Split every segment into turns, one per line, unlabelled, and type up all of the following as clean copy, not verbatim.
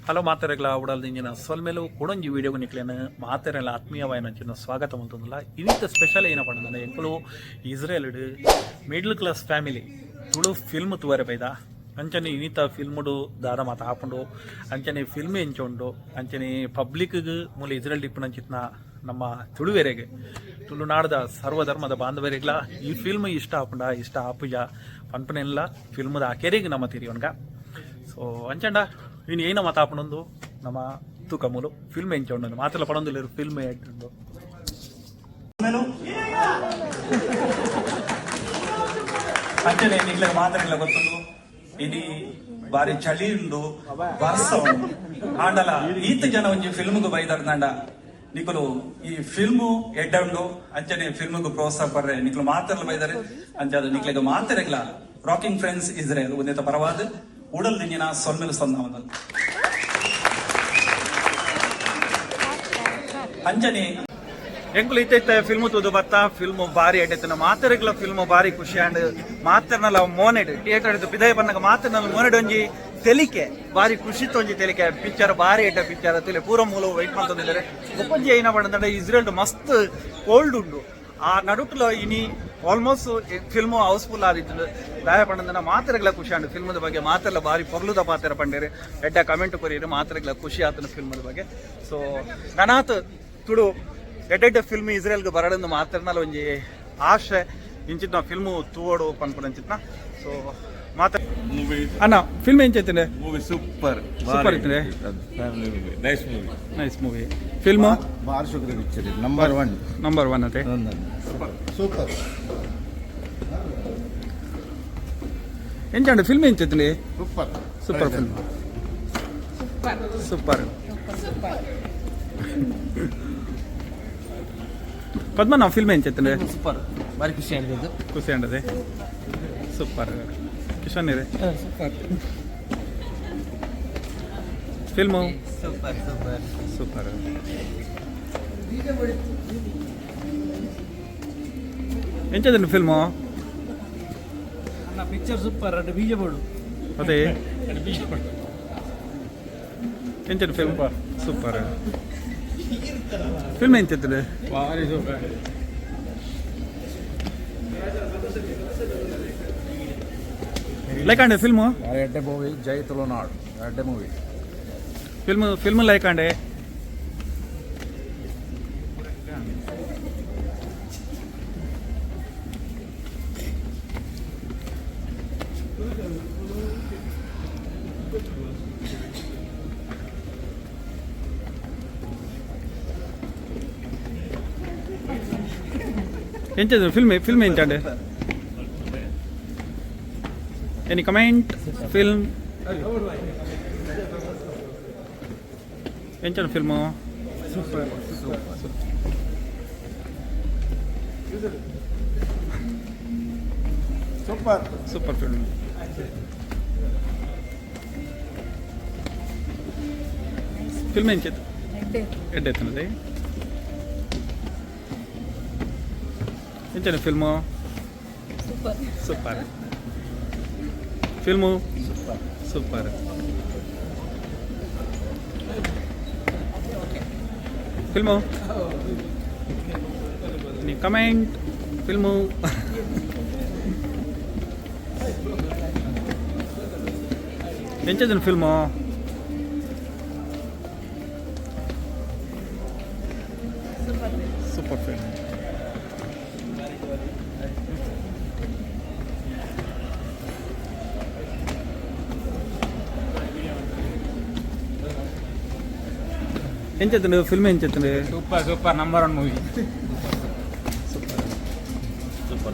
Hello ಮಾತೆರೆಗ್ಲ ಉಡಲ್ದಿಂಜಿನ ಸೊಲ್ಮೆಲು ಕುಡೊಂಜಿ ವೀಡಿಯೋಗು ನಿಕ್ಲೆನ ಮಾತೆರೆಲ ಆತ್ಮೀಯವಾಯಿನಂಚಿನ ಸ್ವಾಗತ ಮಲ್ತೊಂದುಲ್ಲ. ಇನಿತ ಸ್ಪೆಷಲ್ ಏನ ಪಂಡಂಡ, ಎಂಕುಲು Israel middle class family Tulu film ತೂವರೆ ಬೈದ. ಅಂಚನೆ ಇನಿತ ಫಿಲ್ಮ್ಡು ದಾದ ಮಾತ ಆಪುಂಡು, ಅಂಚನೆ ಫಿಲ್ಮ್ ಎಂಚ ಉಂಡು, ಅಂಚನೆ ಪಬ್ಲಿಕ್ಗ್ ಮೂಲ ಇಸ್ರೇಲ್ ಇಪ್ಪುನಂಚಿತ್ನ ನಮ್ಮ ತುಳುವೆರೆಗೆ, ತುಳುನಾಡದ ಸರ್ವಧರ್ಮದ ಬಾಂಧವರಿಗ್ಲ ಈ ಫಿಲ್ಮ್ ಇಷ್ಟ ಆಪುಂಡ, ಇಷ್ಟ ಆಪುಜ ಪನ್ಪನೆಲ್ಲ ಫಿಲ್ಮ್ದ ಅಕೆರೆಗ್ ನಮ್ಮ ತೆರಿಯೊನ್ಗ. ಸೊ ಅಂಚಂಡ ಇನ್ನು ಏನ ಮಾತಾಪುಂಡೊಂದು ನಮ್ಮ ತೂಕ ಮೂಲು ಫಿಲ್ಮ್ ಎಂಚ ಉಂಡು ಮಾತೆಲ್ಲ ಪಡೊಂದಿಲ್ಲ, ಫಿಲ್ಮ್ ಉಂಡು. ಅಂಚನೆ ನಿಕ್ಲೆಗ್ ಮಾತೆರೆಗ್ಲ ಗೊತ್ತುಂಡು, ಇನಿ ಬಾರಿ ಚಳಿ ಉಂಡು, ಬರ್ಸ ಉಂಡು. ಆಂಡಲ ಈತ ಜನ ಒಂಜಿ ಫಿಲ್ಮ್ಗ್ ಬೈದರ್ನಾಂಡ ನಿಕುಲು ಈ ಫಿಲ್ಮ್ ಎಡ್ಡ ಉಂಡು, ಅಂಚನೆ ಫಿಲ್ಮ್ಗ್ ಪ್ರೋತ್ಸಾಹ ಪರ್ರೆ ನಿಕುಲು ಮಾತೆರ್ಲ ಬೈದಾರೆ. ಅಂಚಾದ ನಿಕ್ಲೆಗ್ ಮಾತೆರೆಗ್ಲ ರಾಕಿಂಗ್ ಫ್ರೆಂಡ್ಸ್ ಇಸ್ರೇಲ್ ಉಂದೆತ ಪರವಾದ್ ಉಡಲ್ ದಿಂಜಿನ ಸೊಲ್ಮೆಲು ಸಂದಾವೊಂದು. ಅಂಚನೆ ಎಂಕುಲು ಇತ್ತ ಇತ್ತ ಫಿಲ್ಮ್ ತೂದು ಬತ್ತ. ಫಿಲ್ಮ್ ಬಾರಿ ಎಡ್ಡೆತ್ತನ. ಮಾತೆರೆಗ್ಲ ಫಿಲ್ಮ್ ಬಾರಿ ಖುಷಿ ಆಂಡ್. ಮಾತೆರ್ನಲ ಮೋನೆಡ್, ಥಿಯೇಟರ್ ಪಿದಯಿ ಬನ್ನಗ ಮಾತೆರ್ನಲ ಮೋನೆಡ್ ಒಂಜಿ ತೆಲಿಕೆ, ಬಾರಿ ಖುಷಿ ಒಂಜಿ ತೆಲಿಕೆ. ಪಿಕ್ಚರ್ ಬಾರಿ ಎಡ್ಡೆ ಪಿಕ್ಚರ್ ತುಲೆ. ಪೂರ ಮೂಲ ವೈಟ್ ಮಲ್ತೊಂದಿದ್ದಾರೆ. ಬೊಕ್ಕೊಂಜಿ ಏನ ಪಂಡಂದ್ರೆ, ಇಸ್ರೇಲ್ ಮಸ್ತ್ ಕೋಲ್ಡ್ ಉಂಡು. ಆ ನಡುಟ್ಲ ಇನಿ ಆಲ್ಮೋಸ್ಟ್ ಫಿಲ್ಮ್ ಹೌಸ್ಫುಲ್ ಆದಿತ್ತು. ದಾಯ ಪಂಡಂದ್ರೆ ಮಾತೆರೆಗ್ಲ ಖುಷಿ ಆಂಡ್. ಫಿಲ್ಮ್ದ ಬಗ್ಗೆ ಮಾತೆಲ್ಲ ಬಾರಿ ಪೊರ್ಲುದ ಪಾತೆರ ಪಂಡೇರು, ಎಡ್ಡೆ ಕಮೆಂಟ್ ಕೊರಿಯರು. ಮಾತೆರೆಗ್ಲ ಖುಷಿ ಆತನ ಫಿಲ್ಮ್ದ ಬಗ್ಗೆ. ಸೊ ನನಾತ್ ತುಳು ಎಡ್ಡೆಡ್ಡೆ ಫಿಲ್ಮ್ ಇಸ್ರೇಲ್ಗೆ ಬರಡಂದು ಮಾತೆರ್ನಲ ಒಂಜಿ ಆಶೆ. ಇಂಚಿತ್ನ ಫಿಲ್ಮ್ ತೂವೊಡು ಪನ್ಪುನಂಚಿತ್ನ. ಸೊ ಮಾತ
ಮೂವಿ.
ಅಣ್ಣ, ಫಿಲ್ಮ್ ಎಂಚೈತಂಡೆ?
Movie super.
Super ಇತ್ತಂಡೆ?
Family movie, nice movie.
Nice movie film.
ಭಾರಿ ಶುಕ್ರ picture, number one.
Number one ಅದೇ.
ಸೂಪರ್.
ಎಂಚಂಡೆ ಫಿಲ್ಮ್, ಎಂಚೈತಂಡೆ?
Super.
Super film, super. Padmanabha, film ಎಂಚೈತಂಡೆ?
Super, ಭಾರಿ ಖುಷಿ ಆಗಿದೆ.
ಖುಷಿ ಅಂಡದೆ. ಸೂಪರ್. ಕಿಶನ್ ಇದೆ.
Super.
Film?
Super super.
Super. ಎಂಚದಂడి film?
ಅಣ್ಣ, ಪಿಕ್ಚರ್ ಸೂಪರ್. ಅಡ್ಡ ಬೀಜ ಬೋಡು.
ಅದೇ, ಎಂಚದ ಫಿಲ್ಮ್? Super film. ಎಂಚತ್ತದೆ?
ಭಾರಿ ಸೂಪರ್.
Like ಅಂಡೆ film?
ಭಾರಿ ಎಡ್ಡೆ ಮೂವಿ. ಜೈ ತುಳುನಾಡು. ಎಡ್ಡೆ ಮೂವಿ.
ಫಿಲ್ಮ್, ಫಿಲ್ಮ್ ಲೈಕ್ ಅಂಡೆ. ಎಂಚದ ಫಿಲ್ಮ್? ಫಿಲ್ಮ್ ಎಂಚಂಡೆ? Any comment? ಫಿಲ್ಮ್ ಎಂಚನ film?
Super. Super.
Super film. Film ಎಂಚಿತ್ತು? ಎಡ್ಡೆ ಎತ್ತನದೆ. ಎಂಚನ film?
Super.
Super film. Super film. ನೀ ಕಮೆಂಟ್ ಫಿಲ್ಮು? ಎಂಚದನ ಫಿಲ್ಮು? Super film. ಎಂಚತ್ತಂಡು ಫಿಲ್ಮ್, ಎಂಚತ್ತಂಡು?
Super super, number one movie.
Super.
Super.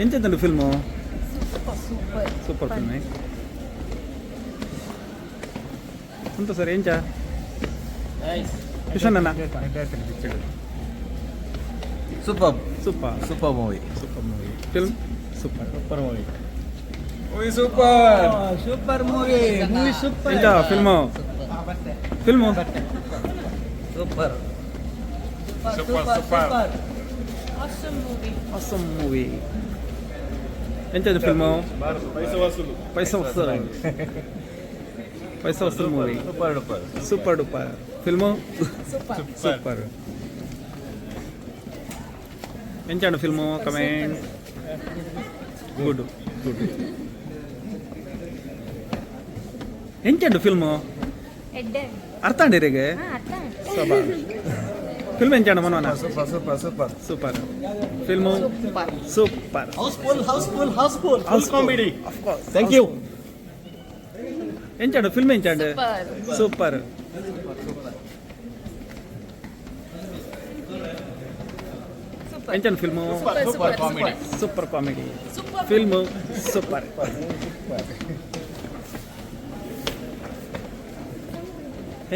ಎಂಚತ್ತಂಡು film?
Super super.
Super film ಅಂತ ಸರ್. ಎಂಚ ಕಿಶನ್ ಅಣ್ಣ?
Super.
Super.
Super movie.
Super movie, film super.
Super movie.
Movie super.
Super movie, movie super.
ಎಂಚ film? Film?
Super.
Super, super.
Awesome movie.
Awesome movie. ಎಂಚದ film? Paisa Vasool. Paisa Vasool movie.
Super duper.
Super duper film.
Super.
Super. ಎಂಚಾಂಡ್ film? Comment. Good good. ಎಂಚಾಂಡ್ film?
ಎಡ್ಡೆ.
ಅರ್ಥ ಅಂಡಿರಿಗೆ?
ಹಾ, ಅರ್ಥ ಆಯ್ತು.
Film ಎಂಚಾಂಡ್ ಮನೋನ?
Super super super.
Super film.
Super.
Super.
Housefull, housefull, housefull.
Full comedy.
Thank you.
ಎಂಚಾಂಡ್ film? ಎಂಚಾಂಡ್?
Super.
Super.
Super.
ಎಂಚಾಂಡ್ film?
Super super comedy.
Super comedy.
Super.
Film super.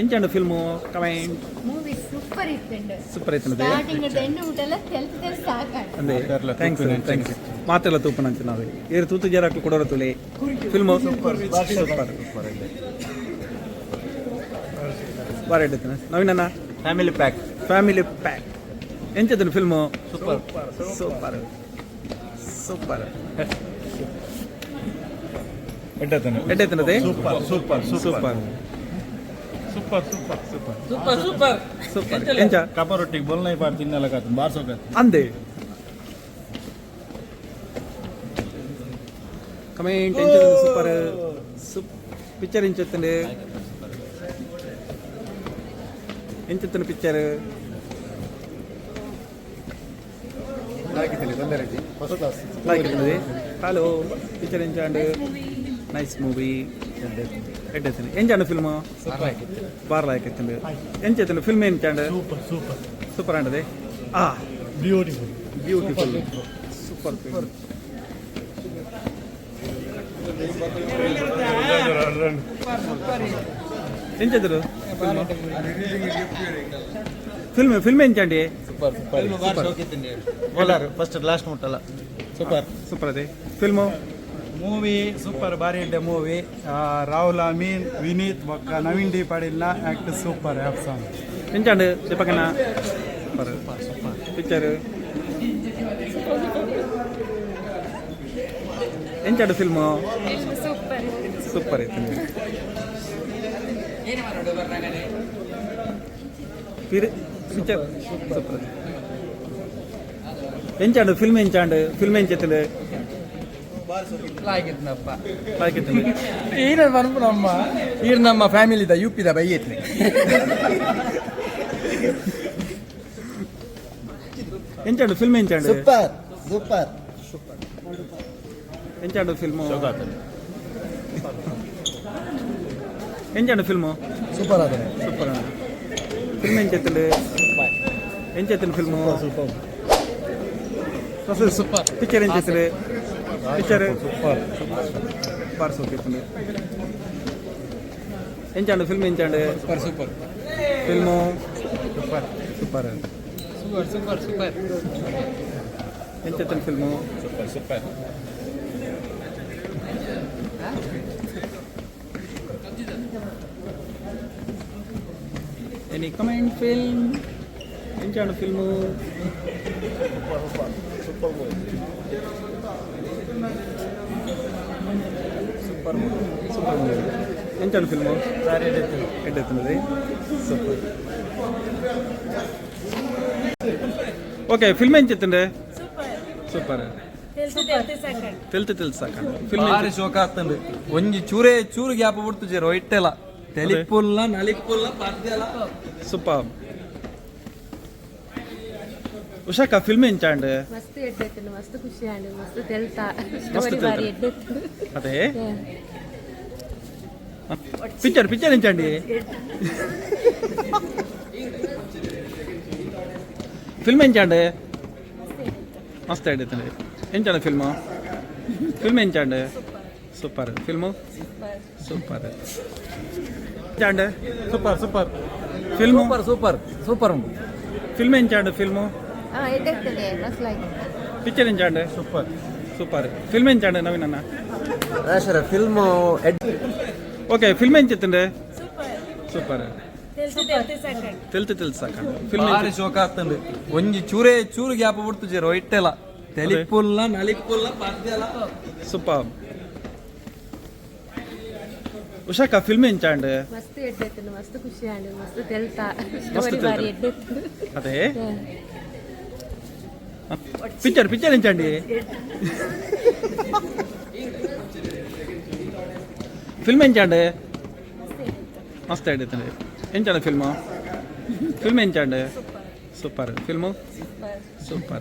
ಎಂಚಾಂಡ್ film? Comment.
Movie super ಇತ್ತುಂಡು.
Super ಇತ್ತುಂಡು.
Starting end ಮುಟ್ಟಲ್ಲ ತೆಲ್ತ್ ತೆಲ್ತ್ ಸಾಕಾಂಡ್.
ಅಂದೆ, thanks thanks. ಮಾತೆಲ್ಲ ತೂಪನಂಚ ನಾವೇ ಏರು ತೂತು ಜರಾಕ್ಲು ಕೊಡೋರ ತುಲೆ. ಫಿಲ್ಮ್ ಸೂಪರ್ ಬಾರಿ ಎಡ್ಡೆತ್ತನ ನವೀನಣ್ಣ.
Family pack.
Family pack. ಎಂಚದನು film?
Super.
Super super.
ಎಡ್ಡೆತನ.
ಎಡ್ಡೆತ್ತನದೆ.
Super super.
Super.
Super super super.
Super super.
Super. ಎಂಚ?
ಕಪರೊಟ್ಟಿಗೆ ಬೊಲ್ನೈ ಪಾಡ್ ತಿನ್ನಲ ಕಾತು ಬಾರ್ಸೋಕತ್ತು.
ಅಂದೆ, ಕಮೆಂಟ್. ಎಂಚದನು? ಸೂಪರ್ ಸೂಪ್ ಪಿಕ್ಚರ್ ಎಂಚತ್ತಂಡೆ? ಎಂಚತ್ತನ ಪಿಕ್ಚರ್?
First class.
Like ಇರ್ತದೆ. ಹಲೋ, ಪಿಕ್ಚರ್ ಎಂಚಾಂಡ್? Nice movie. ಎಡ್ಡೆತ್ತಂಡೆ. ಎಂಚಾಂಡ್ ಫಿಲ್ಮ್? ಬಾರ್ ಲಾಯ್ಕ್ ಇತ್ತಂಡು. ಎಂಚತ್ತಂಡು ಫಿಲ್ಮ್? ಎಂಚಾಂಡ್?
Super super.
Super ಆಂಡದೆ. ಆ
ಬ್ಯೂಟಿಫುಲ್.
Beautiful super. ಎಂಚದ್ರು film? Film ಎಂಚಾಂಡಿ?
Super super. ಬೋಲಾರ್ first last ಮುಟ್ಟಲ್ಲ ಸೂಪರ್.
ಸೂಪರ್ ಅದೇ ಫಿಲ್ಮು.
ಮೂವಿ ಸೂಪರ್, ಬಾರಿ ಎಡ್ಡೆ ಮೂವಿ. ರಾಹುಲ್ ಅಮೀನ್, ವಿನೀತ್ ಬೊಕ್ಕ ನವೀನ್ ಡಿ ಪಾಡಿಲ್ನ ಆಕ್ಟ್ ಸೂಪರ್ ಆ್ಯಪ್ ಸಾಂಗ್.
ಎಂಚಾಂಡ್ ದೀಪಕಣ್ಣ? Super picture. ಎಂಚಾಂಡ್ ಫಿಲ್ಮು?
ಸೂಪರ್.
ಸೂಪರ್ ಐತೆ. Picture super. ಎಂಚಾಂಡ್ ಫಿಲ್ಮ್? ಎಂಚಾಂಡ್ ಫಿಲ್ಮ್? ಎಂಚತ್ತಂಡು?
ಲಾಯ್ಕಿತ್ತನಪ್ಪ.
ಲಾಯ್ಕ್.
ಈರ ನಮ್ಮ ಈರ್ ನಮ್ಮ ಫ್ಯಾಮಿಲಿದ ಯುಪಿದ ಬೈಯತ್ನೆ.
ಎಂಚಾಂಡ್ ಫಿಲ್ಮ್? ಎಂಚಾಂಡ್?
Super super.
ಎಂಚಾಂಡ್ film? ಎಂಚಾಂಡ್ film?
Super ಆದ್ರೆ.
Super film. ಎಂಚತ್ತಂಡು? ಎಂಚತ್ತಂಡು ಫಿಲ್ಮು?
ಸೂಪರ್.
ಸೂಪರ್.
ಪಿಕ್ಚರ್ ಎಂಚತ್ತಂಡು? Picture
super.
ಬಾರ್ ಸೋಕಿತ್ತಂಡು. ಎಂಚಾಂಡ್ ಫಿಲ್ಮ್? ಎಂಚಾಂಡ್?
Super super.
Film?
Super.
Super.
Super super super.
ಎಂಚತ್ತಂಡು film?
Super super.
Any comment film? ಎಂಚಾಂಡ್ film? Super super movie. ಎಂಚಾಂಡ್ film? ಎಡ್ಡೆತ್ತಂಡು. Super. Okay, film ಎಂಚತ್ತಂಡು?
Super.
Super.
ತೆಲ್ತ್ ತೆಲ್ತ್ ಸಾಕಾಂಡ್.
ತೆಲ್ತ್ ತೆಲ್ತ್ ಸಾಕಂಡು ಫಿಲ್ಮ್.
ಬಾರಿ ಶೋಕ ಆಗ್ತಂಡು. ಒಂಜಿ ಚೂರೇ ಚೂರು ಗ್ಯಾಪ್ ಬಿಡ್ತು ಜೇರು ಇಟ್ಟೆಲ್ಲ ತೆಲಿಪುಲ್ಲ ನಲಿಪುಲ್ಲ ಪರ್ದೆಲ್ಲ.
ಸೂಪರ್. ಉಷಾಕ, ಫಿಲ್ಮ್ ಎಂಚಾಂಡ್?
ಮಸ್ತ್ ಎಡ್ಡೆತ್ತುಂಡು, ಮಸ್ತ್ ಖುಷಿ ಆಂಡ್, ಮಸ್ತ್ ತೆಲ್ತ.
ಮಸ್ತ್.
ಸ್ಟೋರಿ ಬಾರಿ
ತೆಲ್ತ.
ಎಡ್ಡೆತ್ತು.
ಅದೇ ಪಿಕ್ಚರ್ ಪಿಕ್ಚರ್ ಎಂಚಾಂಡಿ? ಫಿಲ್ಮ್ ಎಂಚಾಂಡ್? ಮಸ್ತ್ ಎಡ್ಡೆತ್ತಂಡು. ಎಂಚಾಂಡ್ ಫಿಲ್ಮು? ಫಿಲ್ಮ್ ಎಂಚಾಂಡ್? Super film. Super. ಎಂಚಾಂಡ್?
Super super.
Film?
Super super super ಉಂಟು.
ಫಿಲ್ಮ್ ಎಂಚಾಂಡ್ ಫಿಲ್ಮು?
ಹಾ, ಎಡ್ಡೆತ್ತಂಡೆ, ಮಸ್ತ್ ಲೈಕ್.
ಪಿಕ್ಚರ್ ಎಂಚಾಂಡ್?
ಸೂಪರ್.
Super film. ಎಂಚಾಂಡ್ ನವೀನಣ್ಣ?
Film.
Okay, film ಎಂಚತ್ತಂಡು?
Super.
Super.
ತೆಲ್ತ್ ತೆಲ್ತ್ ಸಾಕಾಂಡ್.
ತೆಲ್ತ್ ತೆಲ್ತ್ ಸಾಕಂಡು ಫಿಲ್ಮ್.
ಬಾರಿ ಶೋಕ ಆಗ್ತಂಡು. ಒಂಜಿ ಚೂರೇ ಚೂರು ಗ್ಯಾಪ್ ಬಿಡ್ತು ಜೇರು ಇಟ್ಟೆಲ್ಲ ತೆಲಿಪುಲ್ಲ ನಲಿಪುಲ್ಲ ಪದ್ಯಲ.
ಸೂಪರ್. ಉಷಾಕ, ಫಿಲ್ಮ್ ಎಂಚಾಂಡ್?
ಮಸ್ತ್ ಎಡ್ಡೆತ್ತುಂಡು, ಮಸ್ತ್ ಖುಷಿ ಆಂಡ್, ಮಸ್ತ್ ತೆಲ್ತ.
ಮಸ್ತ್
ಸ್ಟೋರಿ ಬಾರಿ
ತೆಲ್ತ.
ಎಡ್ಡೆತ್ತು.
ಅದೇ ಪಿಕ್ಚರ್, ಪಿಕ್ಚರ್ ಎಂಚಂಡಿ? ಫಿಲ್ಮ್ ಎಂಚಾಂಡ್? ಮಸ್ತ್ ಆಯ್ತು. ಎಂಚಾಂಡ್ ಫಿಲ್ಮು? ಫಿಲ್ಮ್ ಎಂಚಾಂಡ್? Super film, super.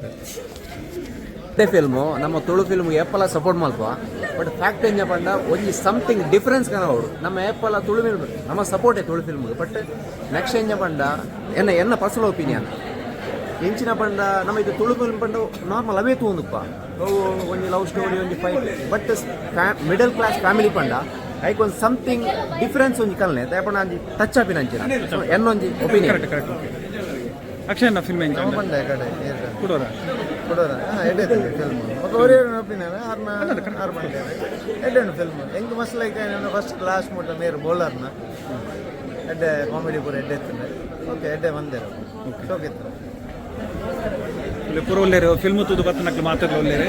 ಫಿಲ್ಮು ನಮ್ಮ ತುಳು ಫಿಲ್ಮ್ ಏಪಲ ಸಪೋರ್ಟ್ ಮಲ್ಪ. ಬಟ್ ಫ್ಯಾಕ್ಟ್ ಎಂಜ ಪಂಡ ಒಂಜಿ ಸಮಥಿಂಗ್ ಡಿಫರೆನ್ಸ್ ಕನವಡು. ನಮ್ಮ ಏಪಲ ತುಳು ಫಿಲ್ಮ್ ನಮ್ಮ ಸಪೋರ್ಟೇ ತುಳು ಫಿಲ್ಮ್. ಬಟ್ ನೆಕ್ಸ್ಟ್ ಎಂಜ ಪಂಡ ಎನ್ನ ಎನ್ನ ಪರ್ಸನಲ್ ಒಪಿನಿಯನ್ ಎಂಚಿನ ಪಂಡ, ನಮ್ಮ ಇದು ತುಳು ಫಿಲ್ಮ್ ಪಂಡ ನಾರ್ಮಲ್ ಅವೇ ತೂಂದುಪ್ಪ. ಅವು ಒಂಜಿ ಲವ್ ಸ್ಟೋರಿ, ಒಂಜಿ fight. But middle class family ಪಂಡ ಐಕ್ ಒಂದು ಸಮಥಿಂಗ್ ಡಿಫರೆನ್ಸ್ ಒಂಜಿ ಕಲ್ನೆ ದಾಯೆ ಒಂಜಿ ಟಚ್ ಆಪಿನ ಅಂಚಿನ ಎನ್ನೊಂಜಿ opinion.
Correct correct. Akshay, film ಎಂಚಾಂಡ್?
ಬಂದೆ ಕಡೆ.
ಕುಡೋರ?
ಕೊಡೋರ ಎಡ್ಡೆ ಫಿಲ್ಮ್. ఒక ఒరే ಒಪಿನಿಯನ್ ಆರ್ನ ಆರ್ ಬಂದೆ. ಎಡ್ಡೆ ಫಿಲ್ಮ್. ಎಂಕ್ ಮಸ್ತ್ ಲೈಕ್ ಫಸ್ಟ್ ಲಾಸ್ಟ್ ಮುಟ್ಟ ಮೇರ್ ಬೌಲರ್ನ ಎಡ್ಡೆ ಕಾಮಿಡಿ ಪೂರ ಎಡ್ಡೆ ಇತ್ತು. ಓಕೆ, ಎಡ್ಡೆ ಬಂದೇರು, ಶೋಕಿತ್ತು.
ಇಲ್ಲಿ ಪೂರ ಉಲ್ಲೇರು, ಫಿಲ್ಮ್ ತೂದು ಬತ್ತನಕ್ಲು ಮಾತಾಡ್ಲು ಉಲ್ಲೇರು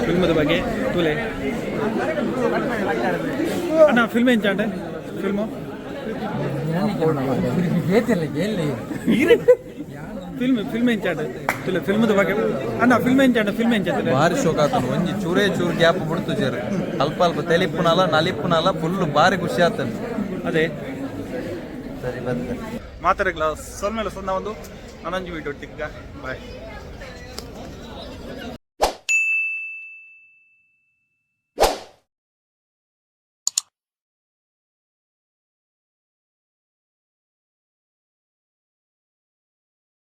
ಫಿಲ್ಮದ ಬಗ್ಗೆ. ತೂಲೆ ಅಣ್ಣ, ಫಿಲ್ಮ್ ಎಂಚಾಂಡ್ ಫಿಲ್ಮು? ಫಿಲ್ಮ್, ಫಿಲ್ಮ್ ಎಂಚಾಂಡ್ ತುಲೆ ಫಿಲ್ಮದ ಬಗ್ಗೆ ಅಣ್ಣ. ಫಿಲ್ಮ್ ಎಂಚಾಂಡ್? ಫಿಲ್ಮ್ ಎಂಚಾಂಡ್?
ಬಾರಿ ಶೋಕ್ ಆತನು. ಒಂಜಿ ಚೂರೇ ಚೂರು ಗ್ಯಾಪ್ ಬಿಡ್ತು ಜೇರು. ಅಲ್ಪ ಅಲ್ಪ ತೆಲಿಪುನಲ ನಲಿಪುನಲ ಫುಲ್ ಬಾರಿ ಖುಷಿ ಆತನು.
ಅದೇ ಮಾತಾಡಗ್ಲ ಸೊಲ್ಮೇಲೆ ಸೊನ್ನ ಒಂದು ನಾನೊಂಜಿ ವೀಡಿಯೋ ತಿಕ್ಕ. ಬಾಯ್.